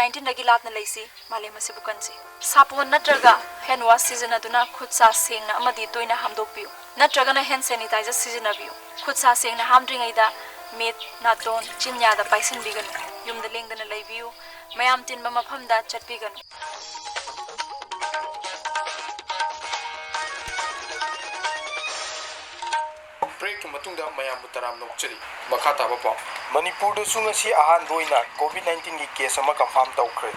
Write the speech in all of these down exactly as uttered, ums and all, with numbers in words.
ꯅꯥꯏꯟꯇꯤꯟꯗꯒꯤ ꯂꯥꯞꯅ ꯂꯩꯁꯤ, ꯃꯥꯂꯦꯝ ꯑꯁꯤꯕꯨ ꯀꯟꯁꯤ꯫ ꯁꯥꯄꯣꯟ ꯅꯠꯇ꯭ꯔꯒ ꯍꯦꯟ ꯋꯥꯁ ꯁꯤꯖꯤꯟꯅꯗꯨꯅ ꯈꯨꯠ ꯁꯥ ꯁꯦꯡꯅ ꯑꯃꯗꯤ ꯇꯣꯏꯅ ꯍꯥꯝꯗꯣꯛꯄꯤꯌꯨ, ꯅꯠꯇ꯭ꯔꯒꯅ ꯍꯦꯟ ꯁꯦꯅꯤꯇꯥꯏꯖꯔ ꯁꯤꯖꯤꯟꯅꯕꯤꯌꯨ꯫ ꯈꯨꯠ ꯁꯥ ꯁꯦꯡꯅ ꯍꯥꯝꯗ꯭ꯔꯤꯉꯩꯗ ꯃꯤꯠ, ꯅꯥꯇꯣꯟ, ꯆꯤꯟꯌꯥꯗ ꯄꯥꯏꯁꯤꯟꯕꯤꯒꯅꯨ꯫ ꯌꯨꯝꯗ ꯂꯦꯡꯗꯅ ꯂꯩꯕꯤꯌꯨ꯫ ꯃꯌꯥꯝ ꯇꯤꯟꯕ ꯃꯐꯝꯗ ꯆꯠꯄꯤꯒꯅꯨ꯫ ꯕ꯭ꯔꯦꯛꯀꯤ ꯃꯇꯨꯡꯗ ꯃꯌꯥꯝꯕꯨ ꯇꯔꯥꯝꯅ ꯑꯣꯛꯆꯔꯤ꯫ ꯃꯈꯥ ꯇꯥꯕ ꯄꯥꯎ꯫ ꯃꯅꯤꯄꯨꯔꯗꯁꯨ ꯉꯁꯤ ꯑꯍꯥꯟꯕ ꯑꯣꯏꯅ ꯀꯣꯚꯤꯗ ꯅꯥꯏꯟꯇꯤꯟꯒꯤ ꯀꯦꯁ ꯑꯃ ꯀꯟꯐꯥꯔꯝ ꯇꯧꯈ꯭ꯔꯦ꯫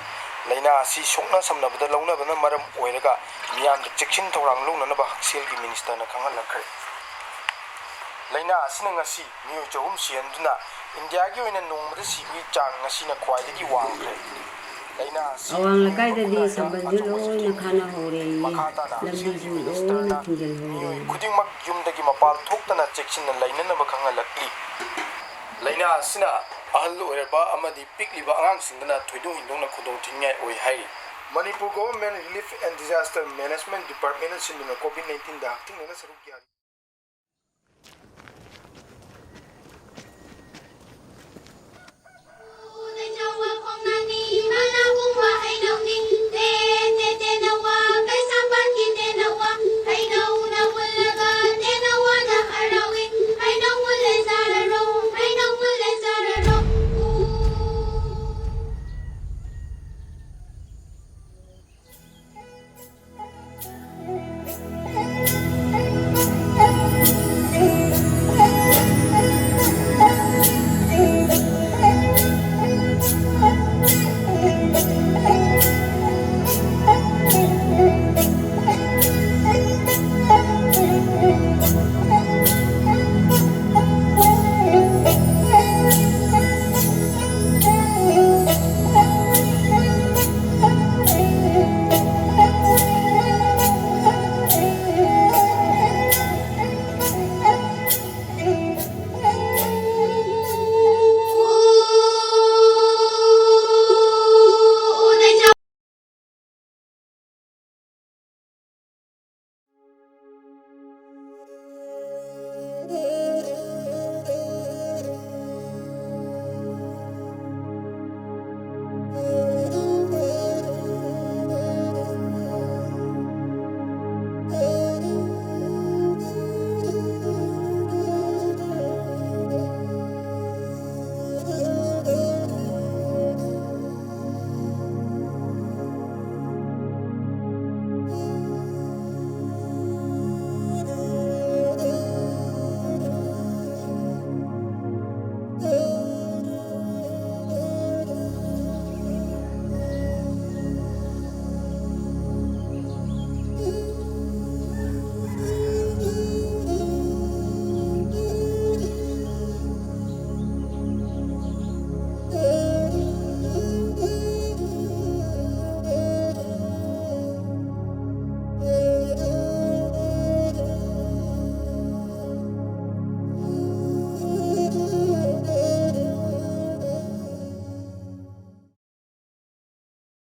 ꯂꯥꯏꯅꯥ ꯑꯁꯤ ꯁꯣꯛꯅ ꯁꯝꯅꯕꯗ ꯂꯧꯅꯕꯅ ꯃꯔꯝ ꯑꯣꯏꯔꯒ ꯃꯤꯌꯥꯝꯗ ꯆꯦꯛꯁꯤꯟ ꯊꯧꯔꯥꯡ ꯂꯧꯅꯅꯕ ꯍꯛꯁꯦꯜꯒꯤ ꯃꯤꯅꯤꯁꯇꯔꯅ ꯈꯪꯍꯜꯂꯛꯈ꯭ꯔꯦ꯫ ꯂꯥꯏꯅꯥ ꯑꯁꯤꯅ ꯉꯁꯤ ꯃꯤꯑꯣꯏ ꯆꯍꯨꯝ ꯁꯤꯍꯟꯗꯨꯅ ꯏꯟꯗꯤꯌꯥꯒꯤ ꯑꯣꯏꯅ ꯅꯣꯡꯃꯗ ꯁꯤꯕꯒꯤ ꯆꯥꯡ ꯉꯁꯤꯅ ꯈ꯭ꯋꯥꯏꯗꯒꯤ ꯋꯥꯡꯈ꯭ꯔꯦ꯫ ꯂꯥꯏꯅꯥ ꯑꯁꯤ ꯑꯋꯥꯡ ꯂꯩꯀꯥꯏꯗꯗꯤ ꯈꯨꯟꯅꯥꯏꯗ ꯁꯝꯕꯜꯁꯨ ꯑꯆꯧꯕ ꯂꯣꯏꯅ ꯁꯤꯖꯤꯟꯅꯈꯤ꯫ ꯈꯥꯅꯍꯧꯔꯦ꯫ ꯃꯈꯥ ꯇꯥꯅ ꯂꯝꯕꯤꯁꯨ ꯍꯛꯁꯦꯜꯒꯤ ꯂꯣꯏꯅ ꯃꯤꯅꯤꯁꯇꯔꯅ ꯊꯤꯡꯖꯤꯜꯍꯧꯔꯦ꯫ ꯃꯤꯑꯣꯏ ꯈꯨꯗꯤꯡꯃꯛ ꯌꯨꯝꯗꯒꯤ ꯃꯄꯥꯟ ꯊꯣꯛꯇꯅ ꯆꯦꯛꯁꯤꯟꯅ ꯂꯩꯅꯅꯕ ꯈꯪꯍꯜꯂꯛꯂꯤ꯫ ꯂꯥꯏꯅꯥ ꯑꯁꯤꯅ ꯑꯍꯜ ꯑꯣꯏꯔꯕ ꯑꯃꯗꯤ ꯄꯤꯛꯂꯤꯕ ꯑꯉꯥꯡꯁꯤꯡꯗꯅ ꯊꯣꯏꯗꯣꯛ ꯍꯦꯟꯗꯣꯛꯅ ꯈꯨꯗꯣꯡꯊꯤꯅꯤꯡꯉꯥꯏ ꯑꯣꯏ ꯍꯥꯏꯔꯤ꯫ Manipur government relief and disaster management ꯗꯤꯄꯥꯔꯠꯃꯦꯟꯠꯅ ꯁꯤꯟꯗꯨꯅ ꯀꯣꯚꯤꯗ ꯅꯥꯏꯟꯇꯤꯟꯗ ꯍꯛꯊꯦꯡꯅꯅ ꯁꯔꯨꯛ ꯌꯥꯔꯤ꯫